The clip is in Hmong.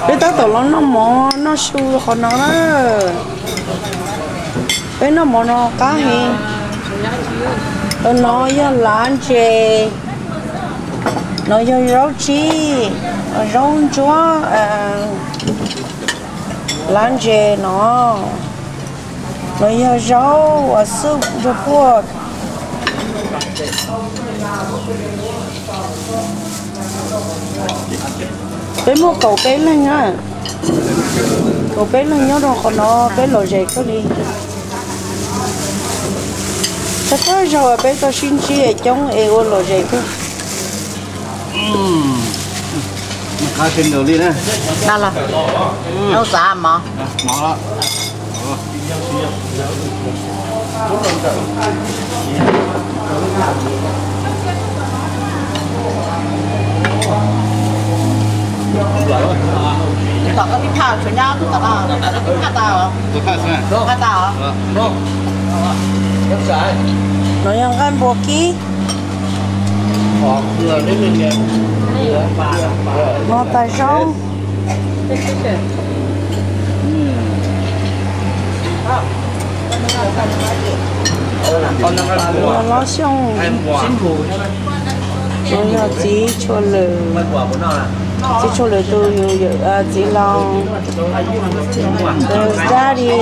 Peb tab tom los noj mov noj su qhov no na. Peb noj mov no qab heev. Qhov no yog lav ntses, no yog zaub tsib, zaub ntsuab, lav ntses no, no yog zaub uas xwb nrog puaj. Peb muaj kaum peb leeg na, kaum peb leeg nyob rau qhov no peb lom zem kawg li. Txog kawg zaug peb tau sib ntsib coob es ua lom zem kawg. No yog nqaij npua kib, mov tas zaub, yog lob xyooj, no yog txiv tshua lwm, txiv tshua lwm tus yus yawm txiv laus, tus daddy.